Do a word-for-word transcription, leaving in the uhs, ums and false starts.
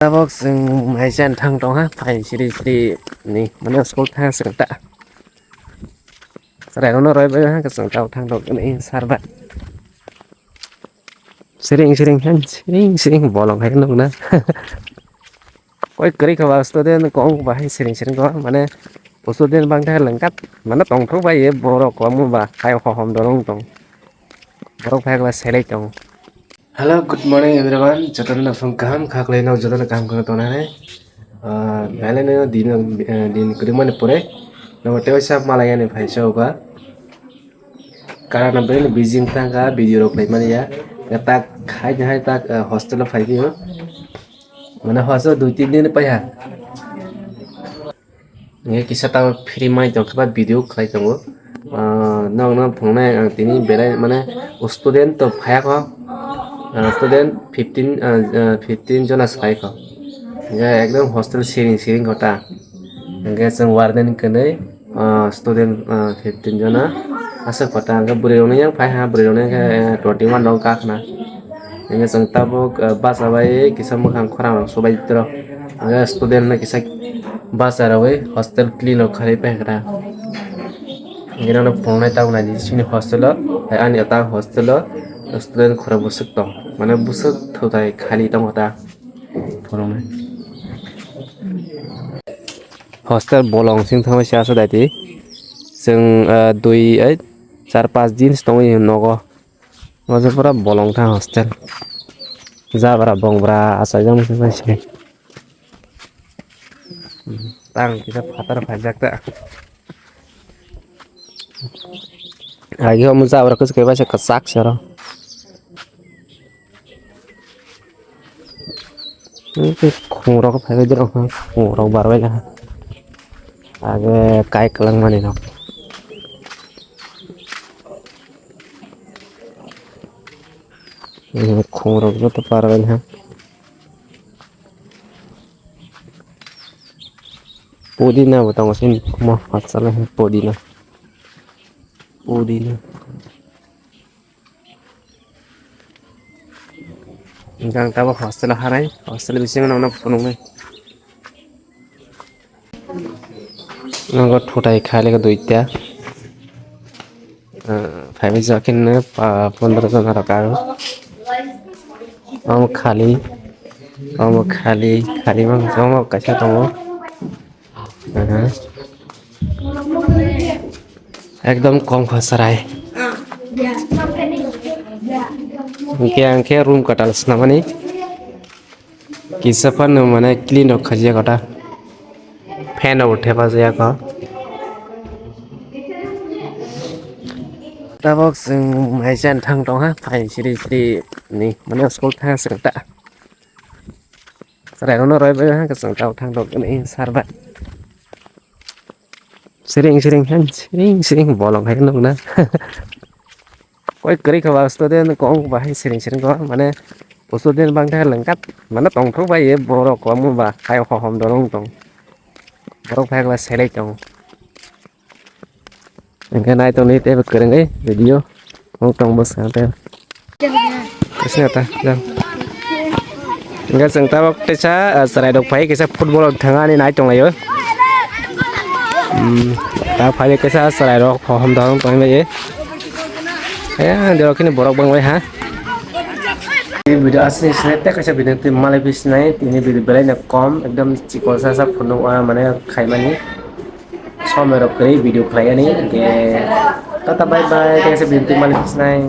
Tabok chwng mai jan thang tong ha, phai siri siri ni, mane school thang chwng ta. Chwrai rok no roi bai ha, chwng tabok thang tong ni sar ba. Siring siring han, siring siring bolong hai nuk na. Koi kwrwi kha ba student kong ba hai siring siring kha, mane student bang thang lengkat, mane tongthok bai ye borok kong ba hai hohom dorong tong. Borok phai kla selai tong. Hello, good morning everyone. Jotono phung kaham kha khlai nok, jotono kaham kha tongnai. Ah, belai no din, eh, din kwrwngmani pore no tewaisa malai ani phai sa uga. Karana belai no busy thang kha, video rok khlai mani ya. Tak khai hai tak, eh, hostel o phai di. Mane hostel dui tin din pai ha. Hingke kisa tabok free mai tongkhe ba video khlai tongo. Ah, nokno phunuknai ang tini belai mane student to phaiya kho. Ah, student fifteen, ah, ah, fifteen jona sai kho. Hingke ekdom hostel siring siring kho ta. Hingke chwng warden kwnwi, ah, student, ah, fifteen jona aswk kho ta. Hingke bwrwi rokni yang phai ha, bwrwi rokni hingke, eh, twenty one rok wngkha khna. Hingke chwng tabuk, eh, bacha bai kisa mwkhang khorang rok subai tro. Hingke student no kisa bacha rwi hostel clean rok kharwi pai kha. Hingke nono phunuknai tabuk nai di chini hostel o, hai ani ta hostel o student khorang bwswk tong. Mane bwswk thutai khali tongo ta phunuknai. Hostel bolong sing thangma se aswk dai di. Chwng, eh, dui, eh, char, panch din se tongwi nogo. Omo pura bolong thang hostel. Jabra bongbra achaijak se bai se. Tang kisa phatar phaijak ta. Agi omo jabra kwchwk khe bai se kwchak se oro. Khungrok phaibai de rok, khungrok barbai na. Age kai kwlwng mani rok. Khungrok joto barbai na. Pudina bo tongo sini, mo pudina. Pudina. Hingke ang tabok hostel o harai, hostel bisingo nokno phunuknai. Nogo thutai khali duita. Ah, phaibai jokhe no pa pondro jona rok aro. Omo khali, omo khali, khali mang omo kaisa tongo. Aha. Ekdom kom kha chwrai. Hingke ang khe room kwtal swnamani. Kisa phano mane clean rok khajiya kota. Fan rok thepajaya kho. Tabok chwng mai jan thang tong ha, phai siri siri ni, mane school thang seng ta. Chwrai rok no roi bai ha, chwng tabok thang tong ni sar ba. Siring siring han, siring siring bolong hai nuk na. Koi kwrwi kha ba student kong ba hai siring siring kha, mane student bang thang lengkat, mane tongthok bai ye borok kong ba hai hohom dorong tong. Borok phai kla selai tong. Hingke nai tongni tei bo kwrwngwi video. Wng tong bwskango tei. Kaisa ta, jang. Hingke chwng tabok teisa, ah, chwrai rok phai kaisa football thangani nai tonglaio. Hmm, ta phai kaisa chwrai rok hohom dahom tonglaio. Eh, dorok kini borok bangbai ha. Tini video asli sini tei kaisa video twi malai phi sinai, tini video belai no kom, ekdom chikon sa sa phunuk, ah, mane khaimani. Somoi rok kwrwi video khlaiyani, hingke tata bye bye, tei kaisa video twi malai phi sinai.